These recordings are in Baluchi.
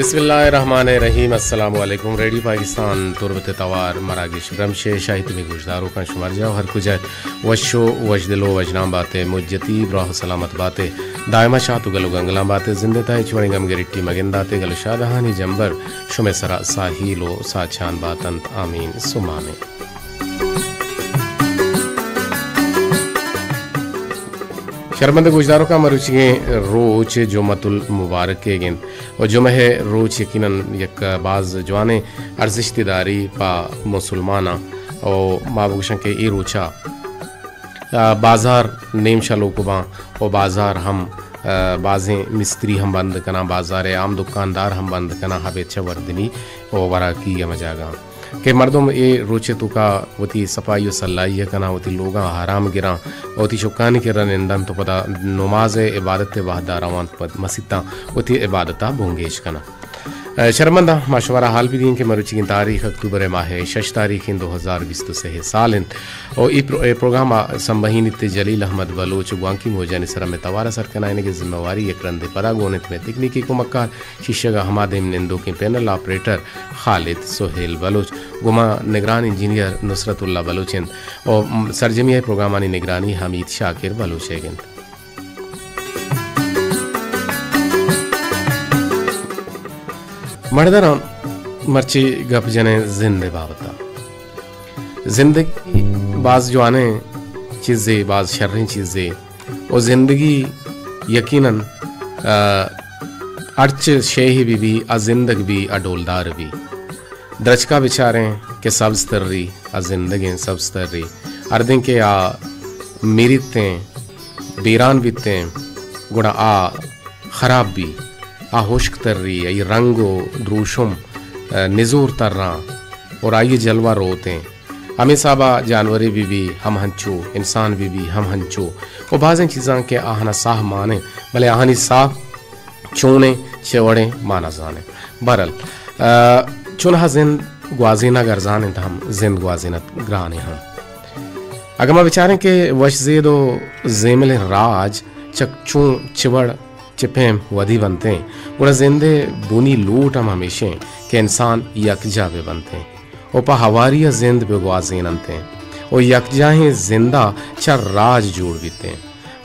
بسم اللہ الرحمن الرحیم۔ السلام علیکم۔ ریڈیو پاکستان تربت توار مراگش برمش ءِ شاہی تمی گوشداروکاں شمار جاہ ہر کجا وش و وشدل و وشنام باتے، مجتی براہ و سلامت باتے، دائما شات و گل و گنگلان باتے، زندے تا ہچ وڑیں گم گرٹی مگنداتے، گل و شادہانی جمبر شمے سرا ساہیل و ساچان باتنت۔ آمین ثم آمین۔ شرمند گوشداروکاں، مروچیگیں روچ جمعۃ المبارک ئیگ انت و جمعہ ءِ روچ یقیناً یک باز جوانیں ارزشتے داری پہ مسلماناں و ما بگوشاں کہ اے روچا، آ، بازار نیم شلوک باں و بازار ہم، آ، بازیں مستری ہم بند کناں، بازار ءِ عام دکاندار ہم بند کناں، ہبے چہ وردنی و وراکی ہمہ جاگہاں کہ مردم اے روچ ءِ توکا وتی صفائی و سلائی ءَ کناں، وتی لوگاں آرام گراں، وتی چکانی کرا نندنت و پدا نماز ءِ عبادت ءِ وہدا روانت پہ مسیتاں وتی عبادتا بنگیج کناں۔ اے، شرمنداں، ما شمارا حال بدییں کہ مروچیگیں تاریخ اکتوبر ءِ ماہ ءِ شش تاریخ انت، دو ہزار بیست و سہ ءِ سال انت و اے پرو-، اے پروگرام ءَ سمبہینیت جلیل احمد بلوچ، گوانکی موجانی سرا مئے توار ءَ سر کنائینگ ءِ ذمہ واری یک رندے پدا گون انت مئے تکنیکی کمکار شیشگ ءَ ہما دیم نندوکیں پینل آپریٹر خالد سہیل بلوچ، گوما نگران انجینئر نصرت اللہ بلوچ انت و سرجمی ءِ پروگرامانی نگرانی حمید شاکر بلوچ ئیگ انت۔ مڑدراں، مرچی گپ جنیں زند ءِ بابت ءَ۔ زندگی باز جوانیں چیزے، باز شریں چیزے۔ و زندگی یقیناً، آ، ہرچ شے بہ بی، آ زندگ بی، آ ڈولدار بی۔ درچکا بچاریں کہ سبز تری، آ زندگیں سبز تری۔ ہردیں کہ آ میریتیں، بیران بیتیں، گڑا آ خراب بی۔ آ ہشک تری، آئی رنگ و دروشم، آ، نزور تراں اور آئی جلوہ روتیں۔ ہمے حسابا جانورے بہ بی ہم ہنچو، انسان بہ بی ہم ہنچو۔ و بازیں چیزاں کہ آہانا ساہ مانیں، بلے آہانی ساہ چونیں، چہ وڑیں، ما نہ زانیں۔ بہرحال، آ، چونہا زند گوازینگ ارزان انت ہم زند گوازینگ گرانیں ہم۔ اگاں ما بچاریں کہ وش زید و زیملیں راج چک چون چہ وڑ چہ پیم ودی بنتیں، گڑا زند ءِ بنی لوٹ ہم ہمیشیں کہ انسان یکجاہ بہ بنتیں و پہ ہواری ءَ زند بہ گوازیننتیں و یکجاہیں زند ءَ چہ راج جوڑ بیتیں۔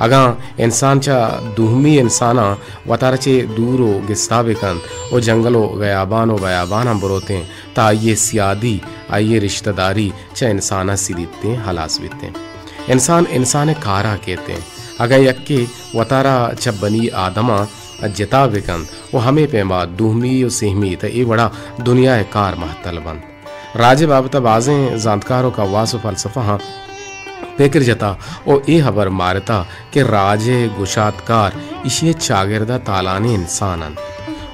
اگاں انسان چہ دومی انساناں وتارا چہ دور و گستا بہ کنت و جنگل و گیابان و بیاباناں بروتیں، تہ آئی ءِ سیادی، آئی ءِ رشتہ داری چہ انسان ءَ سلیتیں، ہلاس بیتیں۔ انسان انسان ءِ کار ءَ کیتیں۔ اگاں یکے وتارا چہ بنی آدماں جتا بہ کنت و ہمے پیما دومی و سیمی، تہ اے وڑا دنیا ءِ کار مہتل بنت۔ راج ءِ بابت ءَ بازیں زانتکار و کواس و فلسفہاں پکر جتا و اے ہبر مارتا کہ راج ءِ گشادکار ایشی ءِ چاگرد ءَ تالانیں انسان انت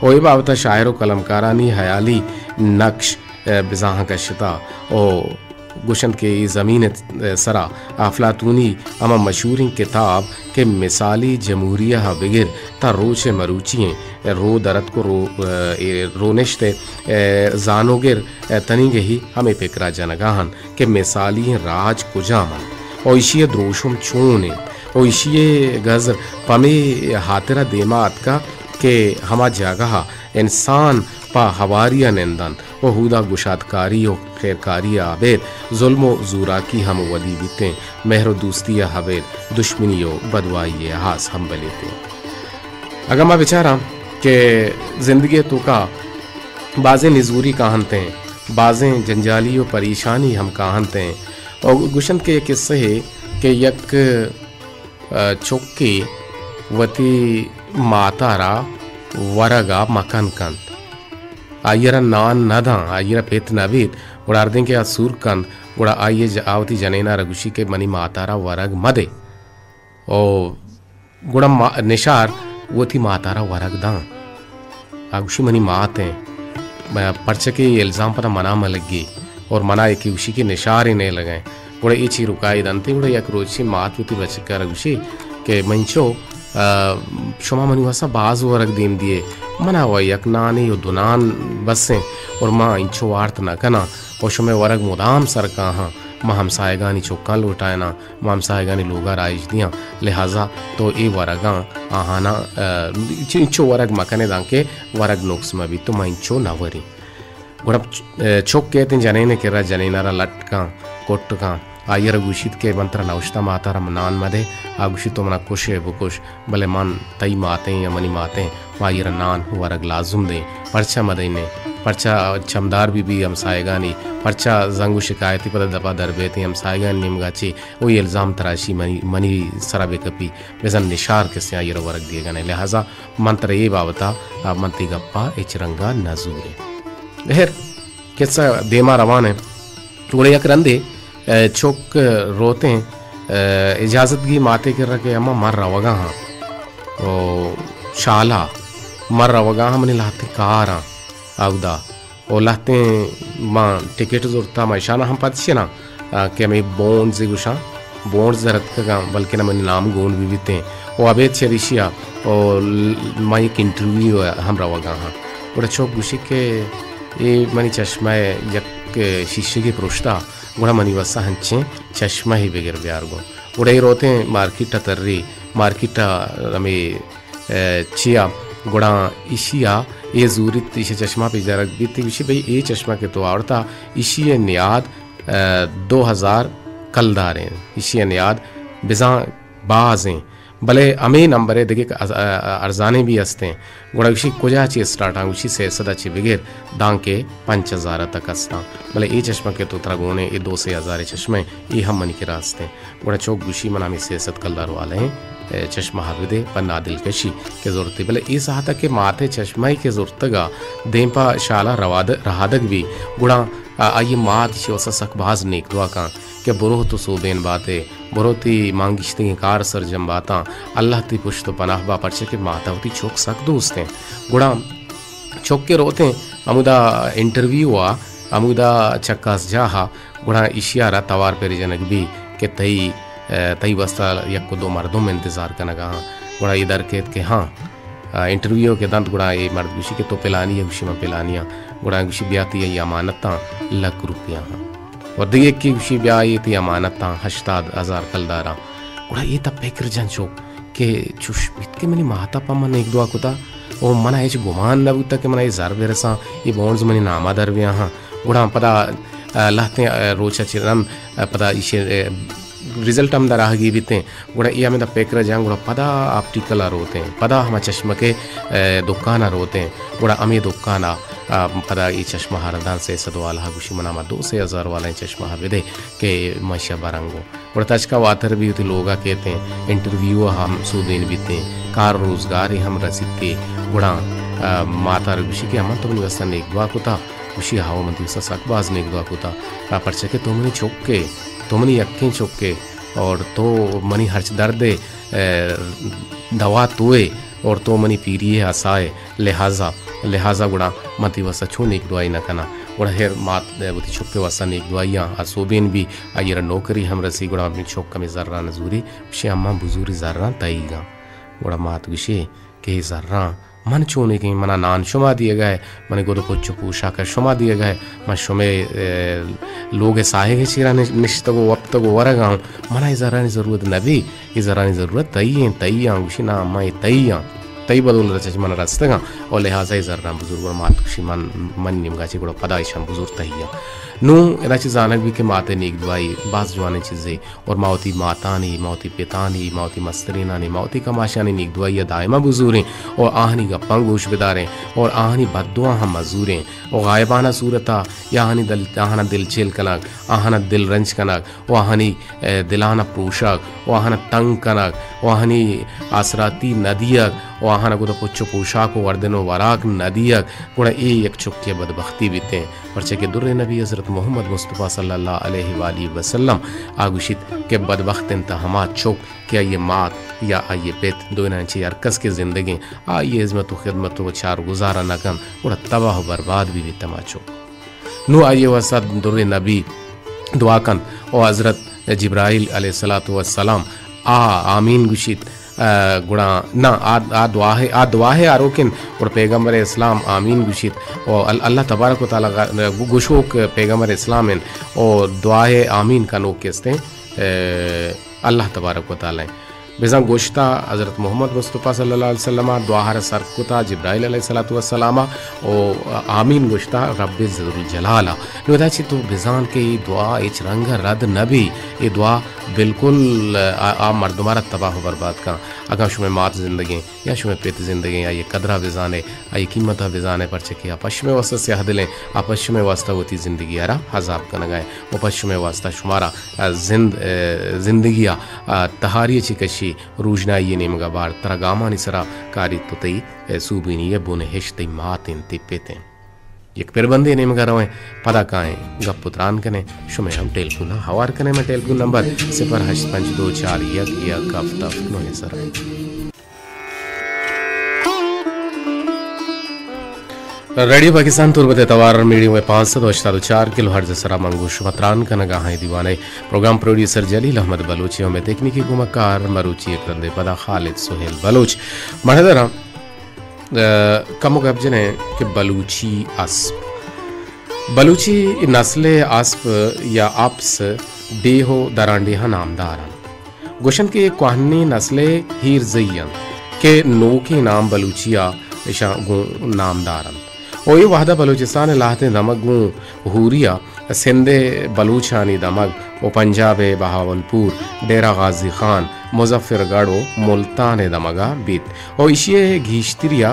و اے بابت ءَ شاعر و قلمکارانی ہیالی نقش، اے، بزاں کشتا و گوشنت کہ اے زمین ءِ سرا افلاطونی ہما مشہوریں کتاب کہ مثالی جمہوریہ ءَ بگر تا روچ ءِ مروچی ایں، رو درتک و رو، اے، رونشت ءِ، اے، زانوگر، اے، تنیگہی ہمے پکرا جنگا انت کہ مثالی ایں راج کجام انت و ایشی ءِ دروشم چون انت و ایشی ءِ گزر پمے ہاترا دیما اتکا کہ ہما جاگہ ءَ انسان پہ ہواری ءَ نندنت و ہدا گشادکاری و خیرکاری ءَ ابید ظلم و زوراکی ہم ودی بیتیں، مہر و دوستی ءَ ابید دشمنی و بدوائی ءِ آس ہم بلیتیں۔ اگاں ما بچاراں کہ زندگی ءِ توکا بازیں نزوری کاہنتیں، بازیں جنجالی و پریشانی ہم کاہنتیں، و گوشنت کہ یک قصہ ہے کہ یک ءَ چکے وتی ماتارا ورگ ءَ مکن کنت۔ آئی ءَ را نان نہ داں، آئی ءَ را پت نہ بیت، گڑا ہردیں کہ آ سور کنت، گڑا آئی ءَ ج-، آ وتی جنین ءَ را گوشی کہ منی ماتارا ورگ مہ دے۔ او گڑا ما-، نشار وتی ماتارا ورگ داں۔ آ گوشی، منی مات ایں، ب-، پرچہ کہ اے الزام پدا منا مہ لگی اور منا یکے گوشی کہ نشار ایں نیلگ ایں۔ گڑا اے چیروکائی دنت، گڑا یک روچے مات وتی بچک ءَ را گوشی کہ منچو، آ، شما منی واسطہ باز ورگ دیم دیئے، منا و یک نانے و دو نان بس ایں اور ما انچو وارت نہ کناں و شمئے ورگ مدام سر کاہاں۔ ما ہمسایگانی چکاں لوٹائیناں، ما ہمسایگانی لوگا رائج دیاں، لہذا تو اے ورگاں آہاناں، آ، چ-، انچو ورگ مکنے دانکہ ورگ نقص مہ بیت، تو ما انچو نہ وریں۔ گڑا چ-، چک کیت جنین ءِ کرا، جنین ءَ را لٹ کن، کٹ کن، آئی ءَ را گوشیت کہ من ترا نوشتہ مات ءَ را نان مہ دے، آ گوشیت تو منا کش ئے بکش، بلے من تئی ماتیں یا منی ماتیں، ما آئی ءَ را نان ورگ لازم دیں۔ پرچا مہ دئیں؟ پرچا چمدار بہ بی ہمسایگانی؟ پرچا زنگ و شکایتی پدا دپا در بیتیں ہمسایگانی نیمگا چے؟ او اے الزام تراشی منی، منی سرا بہ کپی، بزاں نشار کسے آئی ءَ را ورگ دیگا نہ۔ لہذا من ترا اے بابتا، آ، من تئی گپا ہچ رنگا نہ زوریں۔ ہیر، کسہ دیما روان ایں۔ گڑا یک رندے، اے، چک روتیں، اے، اجازت گی ماتے کرا کہ اما من روگا ہاں۔ او شالا، من روگا ہاں، منی لہتیں کاراں اودا۔ او لہتیں ما ٹکٹ زرتا، ما اشانا ہم پد چنا، آ، کہ ہمے بونڈز گوشاں، بونڈز در اتکگاں، بلکن منی نام گون بہ بیتیں۔ او ابید چریشیا، او ل-، ما یک انٹرویو ہم روگا ہاں۔ گڑا چک گوشی کہ اے منی چشمہ یک شیشگے پرشتا، گڑا منی وسا ہنچیں چشمہ ہی بگر بیار گوں۔ گڑا اے روتیں مارکیٹ ءَ تری، مارکیٹ ءَ ہمے، اے، چیا، گڑا ایشی ءَ اے زوریت، ایشی چشمہ پیش دارگ بیت، گوشی بھئی اے چشمہ کہ تو آورتا، ایشی ءِ نیاد، اے، دو ہزار کلدار ایں، ایشی ءِ نیاد بزاں باز ایں، بلے ہمے نمبر ءَ دگہ ک-، از-، ا-، ارزانیں بھی ہستیں۔ گڑا گوشی کجا چہ اسٹارٹ آں؟ گوشی سئے سد ءَ چہ بگر دانکہ پنچ ہزار ءَ تک ہستاں۔ بلے اے چشمہ کہ تو ترا گون ایں، اے دو سئے ہزار ءِ چشمہ ایں، اے ہم منی کرا ہستیں۔ گڑا چک گوشی من ہمے سئے سد کلدار والیں، اے، چشمہ ءَ بدے، پہ نادلکشی کہ زرتی۔ بلے اے ساعت ءَ کہ مات ءِ چشمہ ءَ کہ زرتگ ءَ دیم پہ شالا رواد-، رہادگ بی، گڑا آ-، آئی ءِ مات ایشی واسطہ سک باز نیک دعا کن کہ برو تو سوبین باتے، برو تئی مانگیشتگیں کار سرجم باتاں، اللہ تئی پشت و پناہ با، پرچہ کہ مات ءَ وتی چک سک دوست ایں۔ گڑا چک کہ روتیں ہمودا انٹرویو ءَ، ہمودا چکاس جاہ ءَ، گڑا ایشی ءَ را توار پر جنگ بی کہ تئی، اے، تئی واسطہ یک و دو مردم انتظار کنگا ہاں۔ گڑا اے در کیت کہ ہاں، آ، انٹرویو کہ دنت، گڑا اے مرد گوشی کہ تو پلانی ئے؟ گوشی من پلانی آں۔ گڑا گوشی بیا تئی اے امانتاں لکھ روپیہ آں۔ و دگہ یکے گوشی بیا اے تئی امانتاں ہشتاد ہزار کلداراں۔ گڑا اے تہ پکر جن چک کہ چوش بیت کہ منی مات ءَ پہ من نیک دعا کتا و منا ہچ گمان نہ بوتا کہ منا اے زر برساں، اے بونڈز منی ناما در بیاہاں۔ گڑا پدا، آ، لہتیں، آ، روچ ءَ چہ رند، آ، پدا ایشی، آ، رزلٹ ہم در آہگی بیتیں۔ گڑا اے ہمدا پکر ءَ جاں، گڑا پدا آپٹیکل ءَ روتیں، پدا ہما چشمک ءِ، اے، دکان ءَ روتیں۔ گڑا ہمے دکان ءَ، آ، پدا اے چشمہ ءَ را داں سئے سد والا ءَ، گوشی منا ہما دو سئے ہزار والائیں چشمہ ءَ بدے کہ من ایشی ءَ براں گوں۔ گڑا تچکا واتر بی وتی لوگ ءَ کیتیں، انٹرویو ءَ ہم سوبین بیتیں، کار روزگارے ہم رسیتے۔ گڑا، آ، مات ءَ را گوشی کہ اما تو منی واسطہ نیک دعا کتا؟ گوشی ہاو، من تئی واسطہ سک باز نیک دعا کتا، آ، پرچہ کہ تو منی چک ئے، تو منی یکیں چک ئے۔ اور تو منی ہرچ درد ءِ، اے، دوا تو ئے اور تو منی پیری ءِ عصا ئے، لہذا، لہذا گڑا من تئی واسطہ چون نیک دعائی نہ کناں؟ گڑا ہیر مات، اے، وتی چک ءِ واسطہ نیک دعائیاں آ سوبین بی، آئی ءَ را نوکری ہم رسی۔ گڑا منی چک ہمے زراں نزوری، گوشی اماں بزوری زراں تئیگاں۔ گڑا مات گوشی کہ اے زراں من چونیگیں، منا نان شما دیگا ئے، منی گد و پچ و پوشاک شما دیگا ئے، من شمے، اے، لوگ ءِ ساہگ ءِ چیرا نش-، نشتگ و وپتگ و ورگا اوں، منا اے زرانی ضرورت نہ بی، اے زرانی ضرورت تئی ایں، تئی آں۔ گوشی نا، من اے تئی آں، تئی بدولت ءَ چہ من رستگاں، و لہذا اے زراں بزور۔ گڑا مات گوشی من، من نیمگا چہ گڑا پدا ایشاں بزور تئی آں۔ نوں ادا چہ زانگ بی کہ مات ءِ نیک دعائی باز جوانیں چیزے۔ اور ما وتی ماتانی، ما وتی پتانی، ما وتی مسترینانی، ما وتی کماشانی نیک دعائی ءَ دائما بزوریں اور آہانی گپاں گوش بداریں اور آہانی بددعاہاں مزوریں اور غائبانہ صورتا یا آہانی دل، آہانا دلچیل کنگ، آہانا دل رنج کنگ و آہانی، اے، دلانا پروشگ و آہانا تنگ کنگ و آہانی آسراتی ندیگ و آہانا گد پچ و پوشاک و وردن و وراک ندیگ، گڑا اے یک چکے بدبختی بیتیں۔ پرچہ کہ در نبی حضرت محمد مصطفی صلی اللہ علیہ وآلہ وسلم آ گوشیت کہ بدبخت انت ہما چک کہ آئی مات یا آئی پت دوئینانی چہ ہر کس کہ زندگیں آئی ہزمت و خدمت و چار گزارا نہ کنت، گڑا تباہ و برباد بہ بیت ہما چک۔ نوں آئی واسطہ در نبی دعا کنت و حضرت جبرائیل علیہ الصلوۃ والسلام آ آمین گوشیت۔ ء، گڑا نہ، آ، آ دعا ء، آ دعا ء آروک انت، گڑا پیغمبر اسلام آمین گوشیت، و ال-، اللہ تبارک و تعالی غ-، گو-، گوشوک پیغمبر اسلام انت، و دعا ء آمین کنوک کستیں، ء، اللہ تبارک و تعالی انت۔ بزاں گوشتا حضرت محمد مصطفی صلی اللہ علیہ وسلم ء دعا ء را سر کتا جبرائیل علیہ الصلوۃ والسلام ء، و آمین گوشتا رب ذوالجلال ء۔ نو ادا چہ تو بزان کہ اے دعا ہچ رنگ ء رد نہ بی، اے دعا بالکل آ، آ مردم ء را تباہ و برباد کن۔ اگاں شمئے مات زندگیں یا شمئے پت زندگیں، آئی ء قدر ء بزانے، آئی ء قیمت ء بزانے، پرچہ کہ آ پہ شمئے واسطہ سیاہ دلیں، آ پہ شمئے واسطہ وتی زندگی ء را عذاب کنگ ء انت و پہ شمئے واسطہ شمارا، آ، زند-، آ، زندگی ء، آ، تہاری ء چہ کشی، روژنائی ء نیمگ ء بارت، ترا گامانی سرا کاریت و تئی، آ، سوبینی ء بن ہشت تئی مات انت، تئی پت انت۔ یک پربندے نیمگا رویں، پدا کائیں، گپ و تران کنیں، شمئے ہم ٹیلیفون ء ہوار کنیں، مئے ٹیلیفون نمبر صفر ہشت پنچ دو چار یک یک ہفت ہفت نوہ سر۔ ریڈیو پاکستان تربت ء توار میڈیم ویو پانچ سد و ہشتاد و چار کلو ہرٹز ء سرا من گوں شما تران کنگا آں۔ دیوان ء پروگرام پروڈیوسر جلیل احمد بلوچ ء، مئے تکنیکی کمکار مروچی ء کرندے پدا خالد سہیل بلوچ۔ مڑدراں ء، کمو گپ جنیں کہ بلوچی اسپ۔ بلوچی نسل ء اسپ یا اپس ڈیھ و درانڈیہاں نامدار انت۔ گوشنت کہ اے کوہنیں نسل ء ہیرزئی انت کہ نوکیں نام بلوچی ء اشاں گوں نامدار انت۔ و اے وہد ء بلوچستان ء لہتیں دمگ گوں ہوری ء سندھ ء بلوچانی دمگ و پنجاب ء بہاولپور، ڈیرہ غازی خان، مظفر گڑھ و ملتان ء دمگ ء بیت و ایشی ء گیشتری ء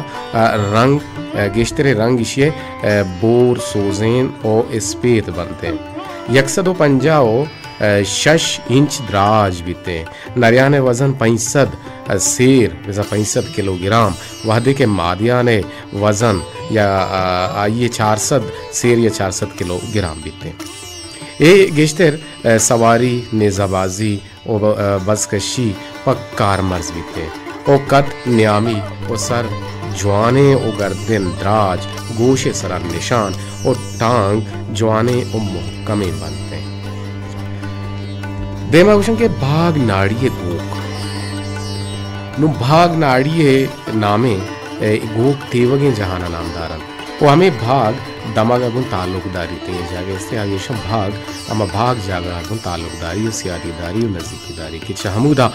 رنگ، گیشتریں رنگ ایشی ء بور، سوزین و اسپیت بنت۔ یک سد و پنجاہ و شش انچ دراج بیت۔ نریان ء وزن پنچ سد سیر، بزاں پنچ سد کلوگرام، وہدے کہ مادیان ء وزن یا، آ، آئی ء چار سد سیر یا چار سد کلوگرام بیت۔ اے گیشتر، آ، سواری، نیزہ بازی و ب-، آ، بزکشی پہ کارمرز بیت و قد نیامی و سر جوانیں و گردن دراج، گوش ء سرا نشان و ٹانگ جوانیں و مہکمیں بنت۔ دیما گوشن کہ بھاگ ناڑی ء گوک۔ نوں بھاگ ناڑی ء نامیں، اے، گوک تیوگیں جہان ء نامدار انت و ہمے بھاگ دمگ ء گوں تعلق داریت۔ اے جاگہ است، آئی ء شم بھاگ، ہما بھاگ جاگہ ء گوں تعلق داری و سیادی داری و نزیکی داری کہ چہ ہمودا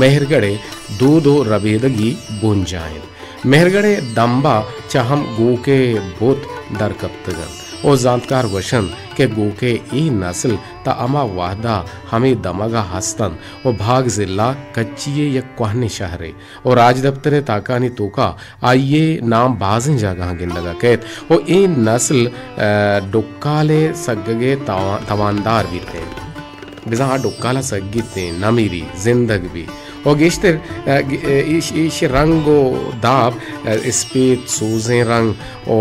مہرگڑھ ء دود و ربیدگی بنجاہ انت۔ مہرگڑھ ء دمب ء چہ ہم گوک ء بت در کپتگ انت و زانتکار گوش انت کہ گوک ء اے نسل تاں ہما وہد ء ہمے دمگ ء ہست انت و بھاگ ضلع کچی ء یک کوہنیں شہرے و راجدپتر ء تاکانی توکا آئی ء نام بازیں جاگہاں گندگ ء کئیت و اے نسل، ء، ڈکال ء سگگ ء تاوان-، تواندار بیت انت۔ بزاں آ ڈکال ء سگیت انت، نمیری، زندگ بی۔ و گیشتر، ء، گ-، ء، ایش، ایش رنگ و داب، ء، اسپیت، سوزیں رنگ و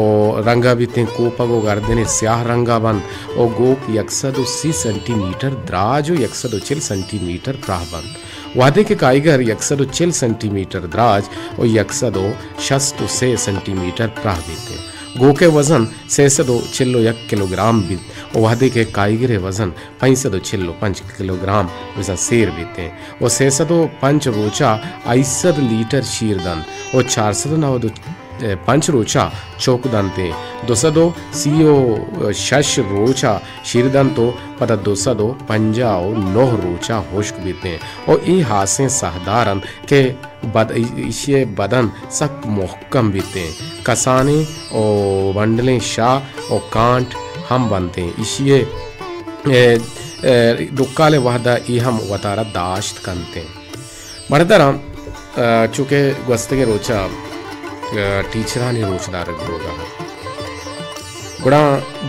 رنگ ء بیت انت، کوپگ و گردن سیاہ رنگ ء بنت و گوک یک سد و سی سنٹی میٹر دراج و یک سد و چل سنٹی میٹر پراہ بنت۔ وہدے کہ کائیگر یک سد و چل سنٹی میٹر دراج و یک سد و شست و سے سنٹی میٹر پراہ بیت انت۔ گوک ء وزن سئے سد و چل و یک کلوگرام بیت و وہدے کہ کائیگر ء وزن پنچ سد و چل و پنچ کلوگرام بزاں سیر بیت انت و سئے سد و پنچ روچا ہشت سد لیٹر شیر دنت و چار سد و نود و پنچ روچا چوک دنت انت، دو سد و سی و شش روچا شیر دنت و پدا دو سد و پنجاہ و نہ روچا ہشک بیت انت و اے ہاسیں ساہدار انت کہ بد-، ایشی ء بدن سک مہکم بیت انت۔ کسانیں و بنڈلیں شاہ و کانٹ ہم بنت انت۔ ایشی ء، ء، ء، ڈکال ء وہد ء اے ہم وتارا داشت کنت انت۔ مڑدراں، ء، چونکہ گوستگیں روچ ء، ء، ٹیچرانی روچ دارگ بوگ ء انت، گڑا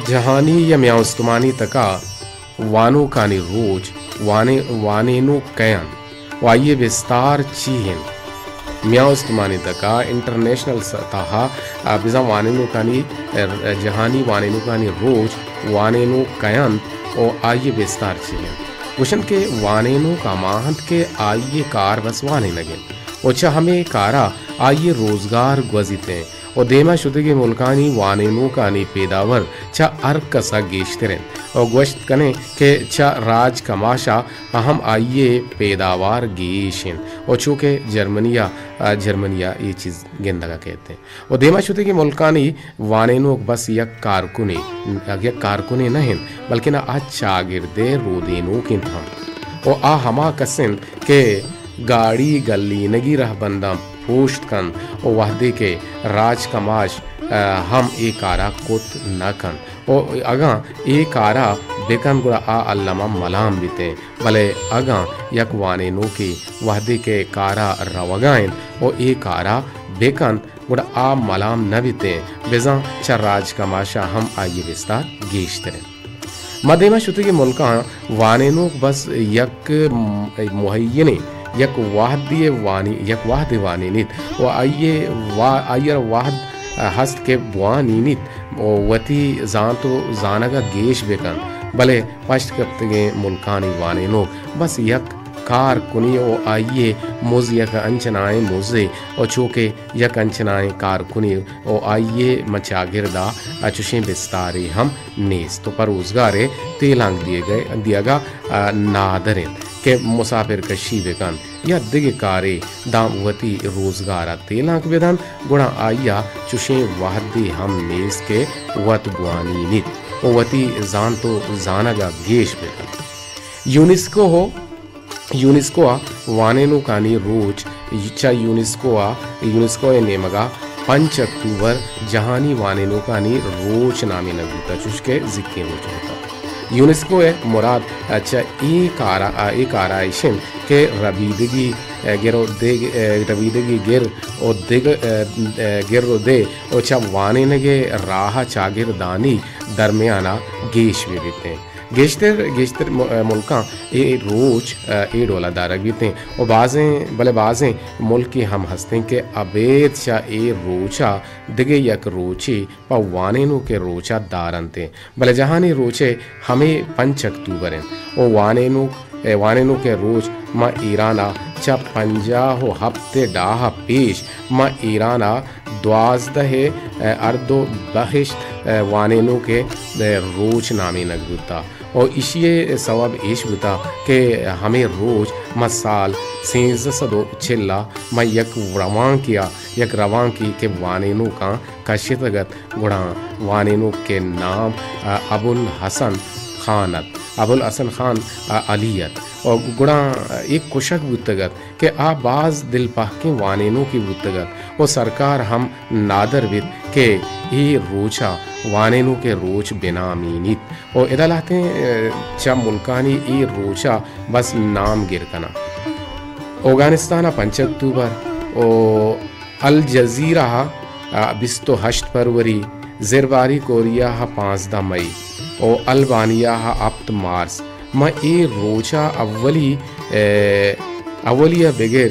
جہانی یا میان استمانی تک ء وانوکانی روچ وانے-، وانینوک کئے انت و آئی ء بستار چی انت؟ میان استمانی تک ء انٹرنیشنل سطح ء بزاں وانینوکانی، ء، جہانی وانینوکانی روچ وانینوک کئے انت و آئی ء بستار چی انت؟ گوشنت کہ وانینوک ہما انت کہ آئی ء کار بس وانینگ انت و چہ ہمے کار ء آئی ء روزگار گوزیت انت۔ و دیما شتگیں ملکانی وانینوکانی پیداور چہ ہر کسا گیشتر انت و گوشت کنیں کہ چہ راج کماشا ہم آئی ء پیداوار گیش انت و چو کہ جرمنیا، جرمنیا اے چیز گندگا کیت انت۔ و دیما شتگیں ملکانی وانینوک بس یک کارکنے، یک کارکنے نہ انت، بلکن آ چاگرد ء رودینوک انت ہم۔ و آ ہما کس انت کہ گاڑی گلینگی رہبنداں پوشت کنت و وہدے کہ راج کماش، ء، ہم اے کارا کت نہ کنت و اگاں اے کارا بکنت گڑا آ الما ملام بیتیں، بلے اگاں یک وانینوکے وہدے کہ کارا روگا انت و اے کارا بکنت گڑا آ ملام نہ بیتیں، بزاں چہ راج کماشا ہم آئی ء بستار گیشتر انت۔ ما دیما شتگیں ملکاں وانینوک بس یک م-، معینیں یک وہدے وانی-، یک وہدے وانینیت و آئی ء وا-، آئی ء را وہد ہست کہ بوانینیت و وتی زانت و زانگ ء گیش بکنت، بلے پشت کپتگیں ملکانی وانینوک بس یک کار کنی و آئی ء مز یک انچنائیں مزے و چو کہ یک انچنائیں کار کنی و آئی ء ماں چاگردا چشیں بستارے ہم نیست و پہ روزگار ء تیلانک دیگ ء، دیگ ء، ء، نادر انت کہ مسافر کشی بہ کنت یا دگہ کارے داں وتی روزگار ء تیلانک بہ دنت، گڑا آئی ء چشیں وہدے ہم نیست کہ وت بوانینیت و وتی زانت و زانگ ء گیش بہ کنت۔ یونیسکو ہو یونیسکو ء وانینوکانی روچ چہ یونیسکو ء، یونیسکو ء نیمگ ء پنچ اکتوبر جہانی وانینوکانی روچ نامینگ بوتگ، چوشکہ زیکیں روچ بوتگ۔ یونیسکو ء مراد چہ اے کار ء، اے کار ء ایش انت کہ ربیدگی گر و دے، ربیدگی گر و دگ، گر و دے و چہ وانینگ ء راہ ء چاگردانی درمیان ء گیش بہ بیتیں۔ گیشتر، گیشتر م-، ملکاں اے روچ، ء، اے ڈولا دارگ بیتیں و بازیں، بلے بازیں ملکے ہم ہستیں کہ ابید چہ اے روچا دگہ یک روچے پہ وانینوکے روچا دارنتیں، بلے جہانی روچے ہمے پنچ اکتوبر انت و وانینوک، ء، وانینوکے روچ ماں ایرانا چہ پنجاہ و ہپت ڈاہ پیش ماں ایرانا دوازدہ ء ارد و بہشت وانینوک ء روچ نامینگ بوتا و ایشی ء سوب ایش بوتا کہ ہمے روچ ماں سال سیزدہ سد و چل ء ماں یک روانکے ء، یک روانکے کہ وانینوکاں کشتگ ات، گڑا وانینوک ء نام ابوالحسن خان ات، ابوالحسن خان علی ات و گڑا اے کشگ بوتگ ات۔ کہ آ باز دلپہکیں وانینوکے بوتگ ات و سرکار ہم نادر بیت کہ اے روچا وانینوکے روچ بنامینیت و ادا لہتیں، ء، چہ ملکانی اے روچا بس نام گر کناں۔ اوگانستان ء پنچ اکتوبر و الجزیرہ ء بیست و ہشت فروری، زرباری کوریا ء پانزدہ مئی و البانیا ء ہپت مارس۔ ما اے روچا اولی، ء، اولی ء بگر،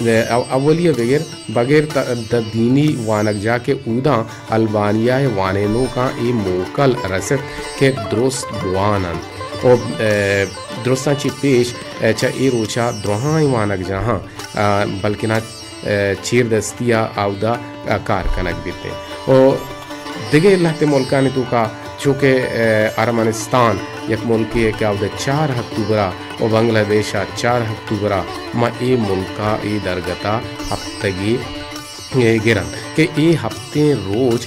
ء، اولی ء بگر، بغیر ت-، د-، دینی وانگجاہ کہ اوداں البانیا ء وانینوکاں اے موکل رست کہ درست بوان انت و، ء، درستاں چہ پیش، ء، چہ اے روچا درہائیں وانگجاہاں، ء، بلکنا ء چیردستی ء اودا، ء، کار کنگ بیت انت۔ و دگہ لہتے ملکانی توکا چو کہ، ء، ارمنستان یک ملکے کہ اودا چار اکتوبر ء و بنگلہ دیش ء چار اکتوبر ء ما اے ملک ء اے درگت ء ہپتگے گر انت کہ اے ہپتیں روچ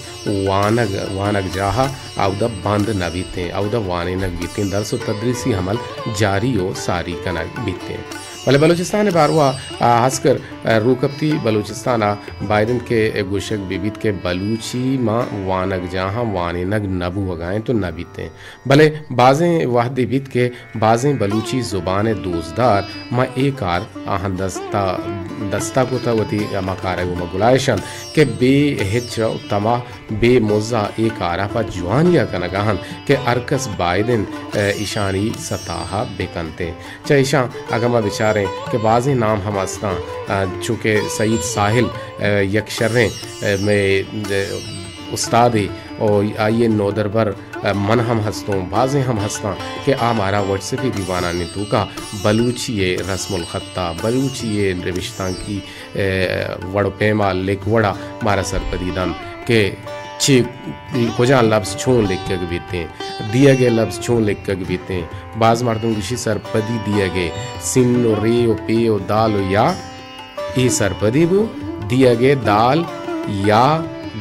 وانگ، وانگجاہ ء اودا بند نہ بیت انت، اودا وانینگ بیت انت، درس و تدریسی عمل جاری و ساری کنگ بیت انت۔ بلے بلوچستان ء باروا، آ، ہسکر، آ، روکپتی بلوچستان ء باید انت کہ گوشگ بہ بیت کہ بلوچی ماں وانگجاہاں وانینگ نہ بوہگا انت و نہ بیت انت۔ بلے بازیں وہدے بیت کہ بازیں بلوچی زبان ء دوستدار ماں اے کار آہاں دستا، دستا کت ء وتی ہما کار ء گوما گلائیش انت کہ بے ہچ تما بے مزا اے کارا پہ جوانیا کنگا انت کہ ہر کس باید انت، ء، ایشانی ستاہا بکنت۔ چہ ایشاں اگاں ما بچاریں کہ بازیں نام ہم استاں، ء، چو کہ سعید ساحل، ء، یک شریں، ء، مئے، ء، استادے و آئی ء نودربر، ء، من ہم ہستوں، بازیں ہم ہستاں کہ آ مارا واٹس ایپی دیوانانی توکا بلوچی ء رسم الخطا، بلوچی ء نبشتانکی ء وڑ و پیما لیک وڑا مارا سرپدی دنت۔ کہ چے کجام لبز چون لکگ بیتیں، دیگ ءِ لبز چون لکگ بیتیں۔ باز مردم گوشی سرپدی دیگ ءِ، سین و رے و پے و دال و یا، اے سرپدی بو، دیگ ءِ دال یا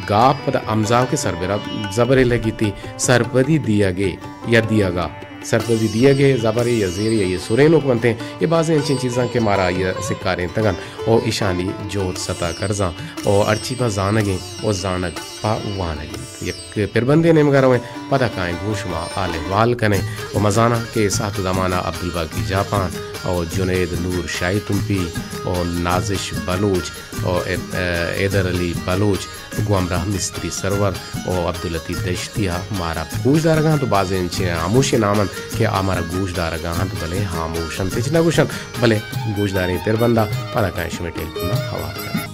گاپ پدا ہمزہ کہ سربرا زبرے لگیتی، سرپدی دیگ ءِ یا دیگا۔ سرپدی دیگ ءِ زبرے یا زیرے یا اے سرینوک بنتیں۔ اے بازیں انچیں چیزاں کہ مارا آئی ءَ سکارینتگ انت و ایشانی جہد ستا کرزاں و ہرچی پہ زانگیں و زانگ پہ وانگ انت۔ یک پربندے نیمگا رویں، پدا کائیں گوں شما حال احوال کنیں و مزاناں کہ اے ساعت و دمانا عبدالباقی جاپان و جنید نور شاہی تمپی و نازش بلوچ و حیدر علی بلوچ گوں ہمراہ مستری سرور و عبداللطیف دشتی ءَ مارا گوش دارگاں تو بازیں انچیں ہاموشیں نام انت کہ آ مارا گوش دارگاں انت، بلے ہاموش انت، ہچ نہ گوشنت، بلے گوش داریں پربندا پدا کائیں شمے ٹیلیفون ءَ ہوار کنیں۔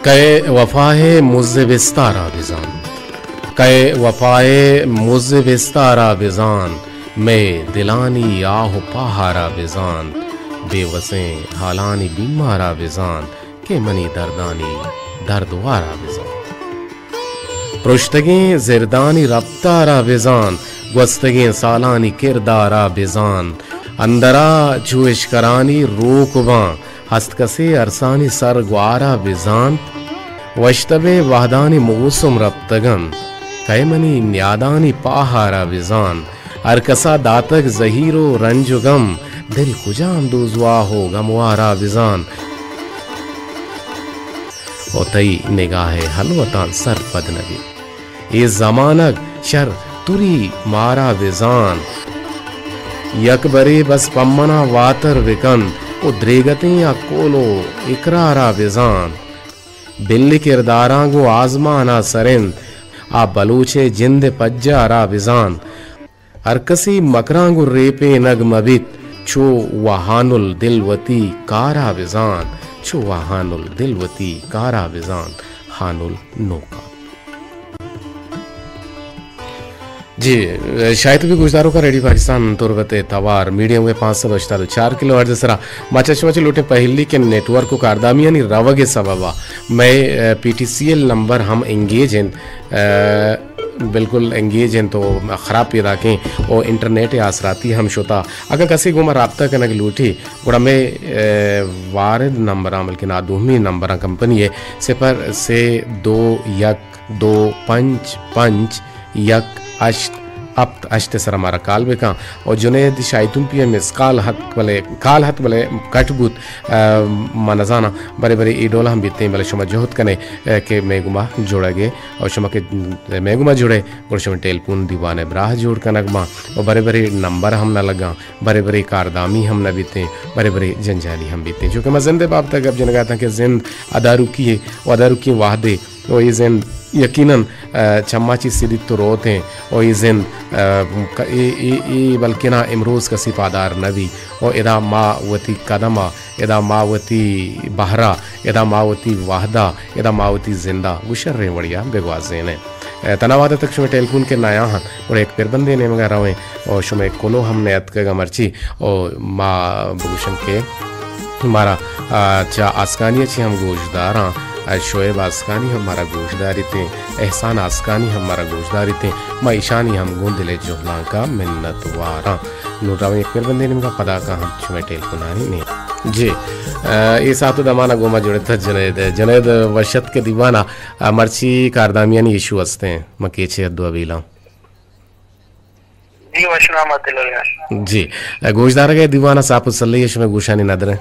کئے وفا ءِ مز ءِ بستارا بزانت، کئے وفا ءِ مز ءِ بستارا بزانت، مئے دلانی آہ و پاہارا بزانت، بے وسیں حالانی بیمارا بزانت، کہ منی دردانی دردوارا بزانت۔ پرشتگیں زردانی رپتارا بزانت، گوستگیں سالانی کردارا بزانت۔ اندرا چو اشکرانی روک باں، ہست کسے ارسانی سر گوارا بزانت۔ وشتبیں وہدانی موسم رپتگ انت، کئے منی نیادانی پاہارا بزانت۔ ہر کسا داتگ زہیر و رنج و گم، دل کجام دوزواہ و گموارا بزانت۔ و تئی نگاہ ءِ ہلوتاں سرپد نہ بیت۔ اے زمانگ شر تری مارا بزانت۔ یک برے بس پمنا واتر بکن و دریگتیں یا کول و اقرارا بزانت۔ بل کرداراں گوں آزمانا سرند، آ بلوچ ءِ جند ءِ پجارا بزانت۔ ہر کسی مکرانگ و ریپینگ مہ بیت، چو وہان الدل وتی کارا بزانت، چو وہان الدل وتی کارا بزانت، ہان النوکا۔ جی، شاید بھی گوشداروکاں ریڈیو پاکستان تربت ءِ توار میڈیم ویو پانچ سد ہشتاد و چار کلو ہرٹز ءِ سرا ما چہ شما چہ لوٹیں پہلی کہ نیٹ ورک و کاردامیانی روگ ءِ سبب ءَ مئے، اے، P T C L number ہم انگیج انت۔ اے، بالکل انگیج انت و خراب پیداکیں و انٹرنیٹ ءِ آسراتی ہم شتا۔ اگاں کسے گوں ما رابطہ کنگ لوٹی، گڑا مئے، اے، وارد نمبراں بلکہ نا دومی نمبراں کمپنی ءِ صفر سے دو یک دو پنچ پنچ یک ہشت ہپت ہشت ءِ سرا مارا کال بکن۔ و جنید شاہی تمپی ءِ مس کال ہت بلے، کال ہت بلے کٹ بوت، اے، ما نزاناں، برے برے اے ڈول ہم بیتیں، بلے شما جہد کنے، اے، کہ مئے گوما جڑگ ءِ، اور شما کہ مئے گوما جڑے، گڑا شما ٹیلیفون دیوان ءِ براہ جوڑ کنگ باں، و برے برے نمبر ہم نہ لگاں، برے برے کاردامی ہم نہ بیتیں، برے برے جنجالی ہم بیتیں۔ چونکہ ما زند ءِ بابت ءَ گپ جنگا اتاں کہ زند اداروکی ءِ و اداروکی وہدے و اے زند یقیناً، اے، چما چی سدیت و روتیں و اے زند، اے، ک-، اے، اے، اے بلکنا امروز کسی پادار نہ بی و ادا ما وتی قدم ءَ، ادا ما وتی بہر ءَ، ادا ما وتی وہد ءَ، ادا ما وتی زند ءَ گوں شریں وڑیا بگوازینیں۔ اے، تنا وہد ءَ تک شمئے ٹیلیفون کہ نیاہاں، گڑا یک پربندے نیمگا رویں و شمئے کلو ہم نیاتکگ ءَ مرچی و ما بگوشن کہ مارا، آ، چہ آسکانی ءَ چہ ہم گوشداراں، آ، شعیب آسکانی ہم مارا گوشداریتیں، احسان آسکانی ہم مارا گوشداریتیں، ما ایشانی ہم گوں دل ءِ جہلانکا منتواراں۔ نوں رویں یک پربندے نیمگا، پدا کاں ہم شمئے ٹیلیفونانی نیم۔ جی، آ، اے ساعت و دمانا گوں ما جڑتہ جنید۔ جنید وش اتک دیوانا، آ، مرچی کاردامیانی ایشو ہستیں، ما کیچے ءَ دو بیلاں۔ جی، وش نام عبداللہ جان۔ جی، گوشدارگ ءِ دیوان ءَ ساپ و سلہی ءَ شمئے گوشانی ندر ایں۔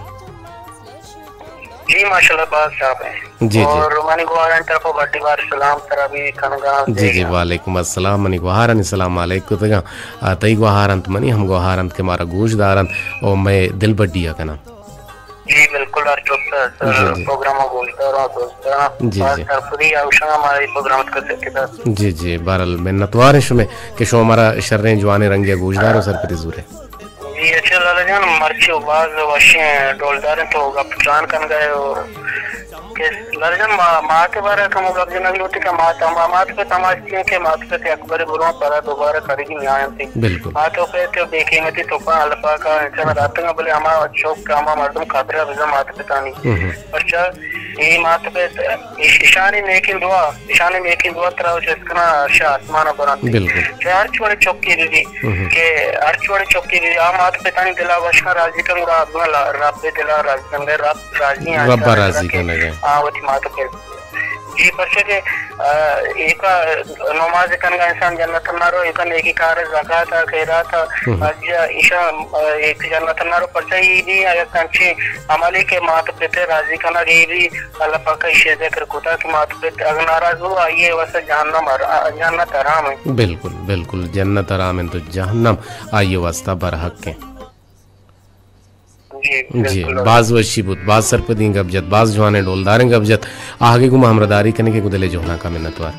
جی، ماشاءاللہ، باز ساپ ایں۔ جی، جی۔ اور منی گوارانی طرف ءَ بڈی بار سلام ترا بھی کنگا۔ جی، جی، وعلیکم السلام۔ منی گوہارانی سلام علیک کتگاں۔ آ، تئی گوہار انت، منی ہم گوہار انت کہ مارا گوش دار انت و مئے دل بڈی ءَ کناں۔ جی، بالکل، ہر چوت ءَ، جی، جی۔ پروگرام ءَ گوشدار آں، دوست داراں۔ جی، باز جی۔ سرپدی آ گوشاں ہمارا اے پروگرام ءَ کسے کہ دات۔ جی، جی، بہرحال منتوار ایں شمئے کہ شما مارا شریں جوانیں رنگے ءَ گوشدار و سرپدی زورے۔ جی، اچھا لالا جان، مرچی و باز وشیں ڈولدار انت، تو گپ تران کنگا ئے و کہ لرزن ما-، مات بارہ کمو گپ جنگ لوٹی کہ مات، ما-، مات پت ہما ہستی ہیں کہ مات پت یک بری برو پدا دوبارہ کدی نیاینتی۔ بالکل۔ مات و پت بے قیمتی توپان اللہ پاکا انسان داتگا، بلے ہما چوک کہ ہما مردم قدرہ بزن مات پتانی۔ ہم۔ پرچا اے مات پت اش-، اشانی نیکیں دعا، اشانی نیکیں دعا ترا چست کنا عرش آسمان برانتی۔ بالکل۔ چہ ہر چوڑے چوکی بی بی، ہم۔ کہ ہر چوڑے چوکی بی بی، آ مات پتانی دلا وشکا راضی کن، گڑا رب دلا راضی کن، رب راضی ہیں، رب راضی کنگ ء۔ آ وتی مات پت۔ جی، پرچہ کہ، آ، ایکا نماز کنگا انسان جنت نہ رو، ایکا نیکی کار زکات ء خیرات ء، ہم۔ آ، جی، ایشاں، آ، ایک جنت نہ رو، پرچہ ای بھی یک انچیں عملی کہ مات پت راضی کنگ ای بھی اللہ پاک ایشی ذکر کتا کہ مات پت اگر ناراض ہو، آئیے واسطہ جہنم ار-، آ، جنت حرام ہے۔ بالکل، بالکل، جنت حرام ہے تو جہنم آئیے واسطہ برحق ہے۔ جی، جی، بالکل۔ باز وشی بوت، باز سرپدیں گپ جت، باز جوانیں ڈولداریں گپ جت۔ آہگے گوں ما ہمراہداری کنیں کہ گوں دل ء جہلانکا منتوار۔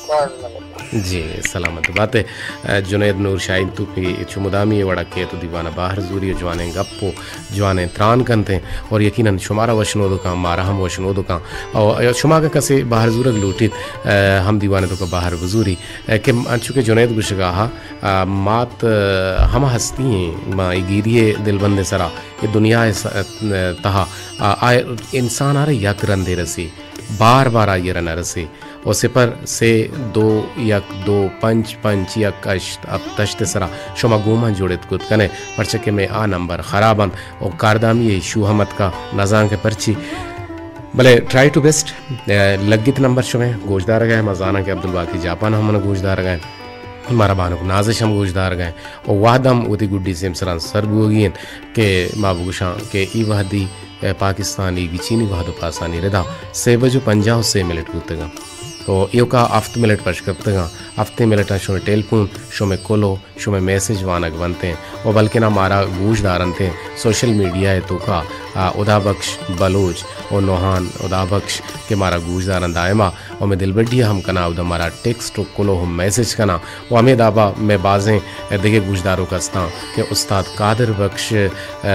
باز منت۔ جی، سلامت بات ئے۔ جنید نور شاہین توپی چو مدامی وڑا کیت و دیوان ء بہر زوری و جوانیں گپ و جوانیں تران کنت اور یقیناً شمارا وشنود کاں، مارا ہم وشنود کاں۔ اور شما اگاں کسے بہر زورگ لوٹیت، ہم دیوان ء توکا بہر بزوری۔ کہ انچو کہ جنید گوشگا ہا، آ، مات، آ، ہما ہستی ایں، ما اے گیری ء دلبند ء سرا، اے دنیا ء س-، آ، تہا، آ، آ، انسان ء را یک رندے رسی، بار بار آئی ء را نہ رسی۔ و صفر سے دو یک دو پنچ پنچ یک ہشت ہپت ہشت ء سرا شما گوما جوڑت کت کنے، پرچہ کہ مئے آ نمبر خراب انت و کاردامی ء ایشو ہم اتکا، نزانکہ پرچی۔ بلے ٹرائی ٹو بیسٹ، آ، لگت نمبر شمئے گوشدارگ ء، ما زاناں کہ عبدالباقی جاپان ہم منا گوشدارگ ء۔ مارا بانک نازش ہم گوشدارگ ء و وہد ہم وتی گڈی سیمسراں سر بوگی انت کہ ما بگوشاں کہ ای وہدی، اے، پاکستانی گچینی وہد و پاسانی ردا سے بج و پنجاہ و سے منٹ بوتگاں و ایوکا ہفت منٹ پش کپتگاں۔ ہفتیں منٹاں شمئے ٹیلیفون، شمئے کلو، شمئے میسج وانگ بنتیں و بلکنا مارا گوش دارنتیں سوشل میڈیا ء توکا، آ، ہدا بخش بلوچ و نوحان ہدا بخش کہ مارا گوش دارن دائما و مئے دلبڈی ء ہم کنا، اودا مارا ٹیکسٹ و کلوہ و میسج کنا و ہمے دابا مئے بازیں دگہ گوشداروک استاں کہ استاد قادر بخش، ء،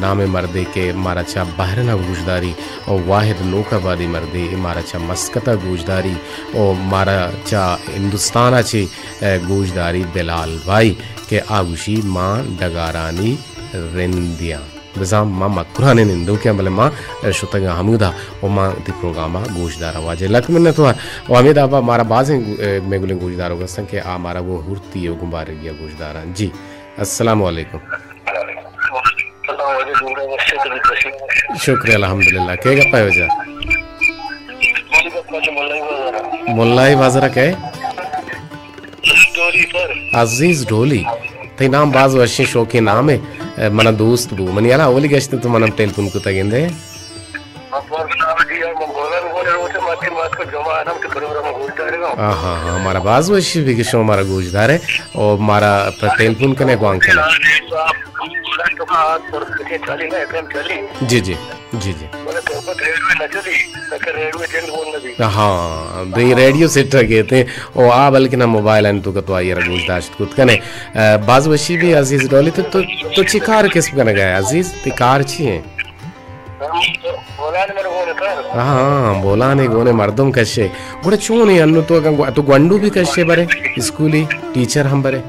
نامیں مردے کہ مارا چہ بحرین ء گوشداری و واحد نوک آبادی مردے مارا چہ مسقط ء گوشداری و مارا چہ ہندوستان ء چہ، ء، گوشداری بلال بھائی کہ آ گوشی ما ڈگارانی رندیاں۔ بزاں ما مکران ء نندوکیں، بلے ما شتگاں ہمودا و ما وتی پروگرام ء گوش داراں۔ واجہ لک منت وار و ہمے دابا مارا بازیں گو-، مئے گلیں گوش داروک ہستن کہ آ مارا گوں ہورتی و گوں بارگی ء گوش داراں۔ جی، السلام علیکم۔ شکر الحمدللہ۔ کے گپا ہے واجہ؟ ملائی بازار۔ ملائی بازار ء کئے؟ عزیز ڈولی۔ تئی نام باز وشیں شوکیں نامے، منا دوست بو۔ منی ہیالا اولی گشت تو منم ٹیلیفون کتگ اندے۔ ہاں، ہاں، ہاں، مارا باز وشی بی کہ شما مارا گوش دارے او مارا پہ ٹیلیفون کنے گوانک کنے۔ جی، جی۔ جی، جی۔ بلے تو پہ ریڈیو نہ چلی، تاکہ ریڈیو جند بول نہ دی۔ ہاں، بے ریڈیو سیٹ رہ گئے تھے۔ او آ بلکہ نہ موبائل ان تو کہ تو آئی را گوش داشت کت کنے۔ ا، باز وشی بی عزیز ڈولی تو، تو، تو چی کار کسب کنگا ہے عزیز؟ تی کار چی ہیں؟ ہم بولان مر گون کار۔ ہاں، بولانے گونے مردم کشے۔ گڑا چون ہے انو تو اگاں گو-، تو گونڈو بھی کشے برے، اسکولی ٹیچر ہم برے؟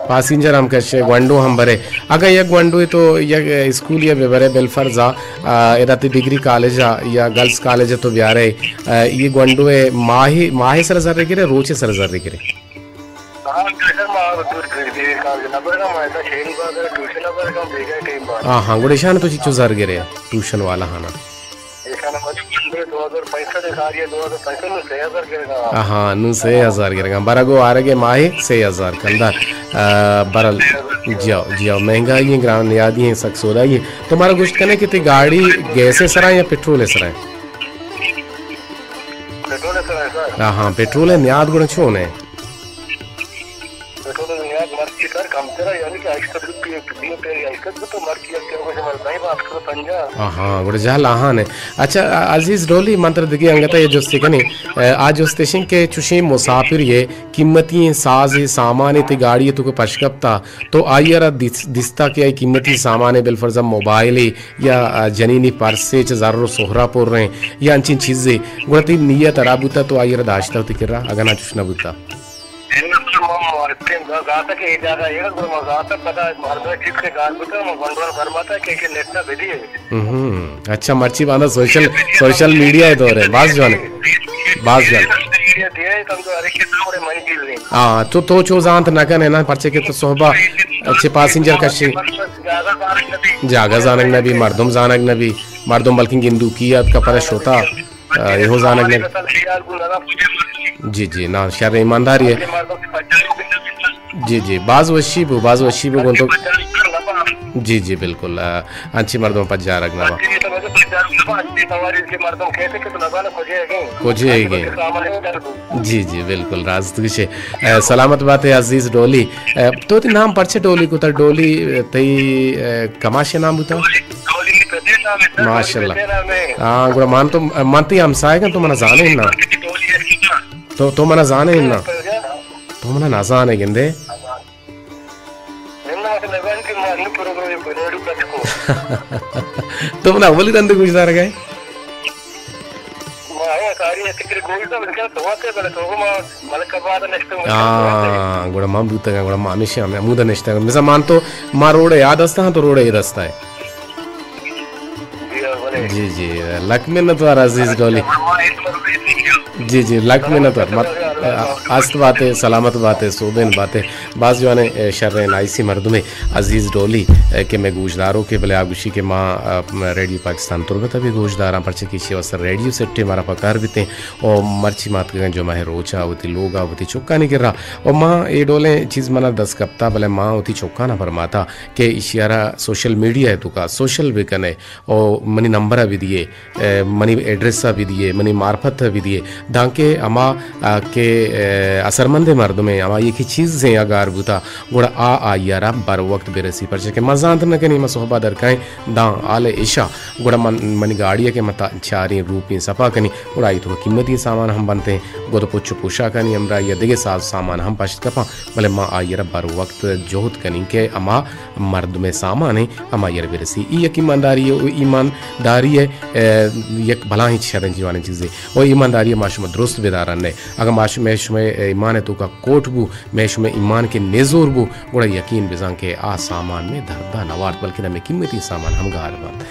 پاسنجر ہم کشے، گونڈو ہم برے۔ اگاں یک گونڈو تو یک اسکول یا ببرے، بالفرض آ، آ، ادا تی ڈگری کالج آ یا گرلز کالج آ تو بیارے، آ، یہ گونڈو ہے ماہی، ماہی سر زر گرے، روچے سر زر گرے۔ ہاں، ٹیوشن ما دور کر دی، کالج نہ برگا، ما ایسا شہری بات ہے، ٹیوشن نہ برگا، بیگا ٹائم بات۔ ہاں، ہاں، گڑا ایشان تو چچو زر گرے، ٹیوشن والا ہانا۔ ایشان مجھے دو ہزار پیسہ دے، ساری دو ہزار پیسہ میں سے ہزار گرگا۔ ہاں، نو سے ہزار گرگا۔ برگو آرگے ماہی سے ہزار کندہ۔ آ، برل، جیو، جیو، مہنگائی ہیں، گران نیادی ہیں، سک سودائی ہیں۔ تو مارا گوشت کنے کہ تی گاڑی گیس سرا یا پٹرول سرا ہے؟ پٹرول سرا ہے، سر۔ ہاں، ہاں، پٹرول ہے، نیاد گڑا چون ہے؟ پٹرول نیاد مرچی سر کمتر ءَ، یعنی کہ ہشت سد روپی، پی پی ایم پی ہشت سد روپی، مرچی یک کیا گوشے مر بھائی ہفت سد پنجاہ۔ آہاں، گڑا جہل آہان اِنت۔ اچھا، عزیز ڈولی، من ترا دگہ انگت ءَ یک جستے کنیں، آ جست اِش اِنت کہ چوشیں مسافرے قیمتی ساز سامانے تئی گاڑی ءِ توکا پش کپتا، تو آئی ءَ را دیس-، دیستا کہ آئی قیمتی سامانے، بالفرض موبائلے یا، آ، جنینی پرسے چہ زر ءُ سہرا پر اِنت یا انچیں چیزے، گڑا تئی نیت ہراب بوتا تو آئی ءَ را داشتا وتی کرا، اگاں ناں چوش نہ بوتا؟ اناں سر، ما مارکیں زانتا کہ اے جاگہ اے گڑا ما زانتا، پدا مردم چیز کہ گار بوتا، ما گونڈوان فرماتا کہ، کہ نیٹ ءَ بدیے۔ ہم، اچھا، مرچی باندا سوشل، سوشل میڈیا ءِ دور اِنت، باز جوان اِنت، باز جوان اِنت۔ سوشل میڈیا دیا ہے، تم تو ہر ایک کے سامنے منی چیز نہیں۔ ہاں، تو، تو چو زانت نہ کنے نا، پرچے کہ تو صحبا چہ پاسنجر کشی۔ جاگہ زانگ نہ بی، مردم زانگ نہ بی، مردم بلکن گندوکی ات کا پدا شوتا۔ آ، ایہو زانگ نہ۔ جی، جی، نا، شر ایمانداری ہے۔ جی، جی، باز وشی بو، باز وشی بو گوں تو۔ جی، جی، بالکل، آ، انچی مردم پجارگ نہ با۔ کجے گئے؟ جی، جی، بالکل، راست گشے۔ آ، سلامت باتے عزیز ڈولی۔ آ، تو تئی نام پرچے ڈولی کتا؟ ڈولی، آ، تئی، آ، کماشے نام بوتا؟ ماشاءاللہ۔ ہاں، گڑا من تو، من تئی ہمسائگ آں، تو منا زانے نا۔ تو، تو منا زانے نا۔ تو منا نہ زانے گندے۔ تو منا اولی رند گوش دارگ ئے۔ ہاں، گڑا من بوتگاں، گڑا من ہمیشہ ہمے ہمودا نشتگاں۔ بزاں من تو، ما روڈ یاد ہستاں، تو روڈ اے دستا ہے۔ جی، جی، لک منت وار عزیز ڈولی۔ جی، جی، لک منت وار۔ مت-، است باتے، سلامت باتے، سوبین باتے۔ باز جوانیں، اے، شریں نائسی مردمے عزیز ڈولی، اے، کہ مئے گوشداروکے، بلے آ گوشی کہ ما، اے، ریڈیو پاکستان تربت ءَ بھی گوشداراں، پرچہ کہ ایشی واسطہ ریڈیو سیٹے مارا پکار بیتیں، او مرچی ما اتکگیں جمعہ روچا وتی لوگا وتی چکانی کرا، او ما اے ڈولیں چیز منا دست کپتا، بلے ما وتی چکانا پرماتا کہ ایشی ءَ را سوشل میڈیا ءِ توکا سوشل بکنے، او منی نمبر ءَ بدیے، اے، منی ایڈریس ءَ بدیے، منی معرفت ءَ بدیے، دانکہ ہما، آ، کہ، اے، اثرمندیں مردمے، ہما یکے چیزے آ گار بوتا، گڑا آ آئی ءَ را بر وقت برسی، پرچہ کہ من زانت نہ کنی، من صحبا در کائیں داں حال اشا، گڑا من، منی گاڑی ءَ کہ من تا-، چاریں روپیں صفا کنی، گڑا آئی تو قیمتی سامان ہم بنتیں، گد پچ و پوشاکانی ہمراہی ءَ دگہ ساز سامان ہم پشت کپاں، بلے ما آئی ءَ را بر وقت جہد کنیں کہ ہما مردم ءِ سامان ایں، ہمائی ءَ را برسی۔ ای یک ایمانداری ءُ ایمانداری ءِ، اے، یک بلاہیں شریں جوانیں چیزے۔ ءُ ایمانداری ءَ ما شما درست بدارن ئے۔ اگاں ما شما، شما ایمان ءِ توکا کوٹ بو، مئے شمئے ایمان کہ نزور بو، گڑا یقین بزاں کہ آ سامان مئے دردا نہ وارت، بلکن ہمے قیمتی سامان ہم گار بنت۔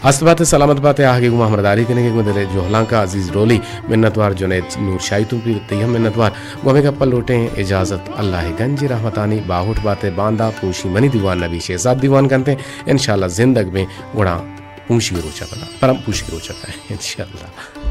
ہست بات ئے، سلامت بات ئے، آہگے گوں ما ہمراہداری کنگے گوں دل ءِ جہلانکا عزیز ڈولی، منتوار جنید نور شاہی، تو بھی تئی ہم منتوار۔ گوں ہمے گپا لوٹیں اجازت اللہ ءِ گنجیں رحمتانی، باہوٹ بات ئے، باندا پوشی منی دیوان نبی شہزاد دیوان کنت ایں، انشاءاللہ زندگ بیں گڑا پوشی روچا پدا، پرم پوشی روچا پدا انشاءاللہ۔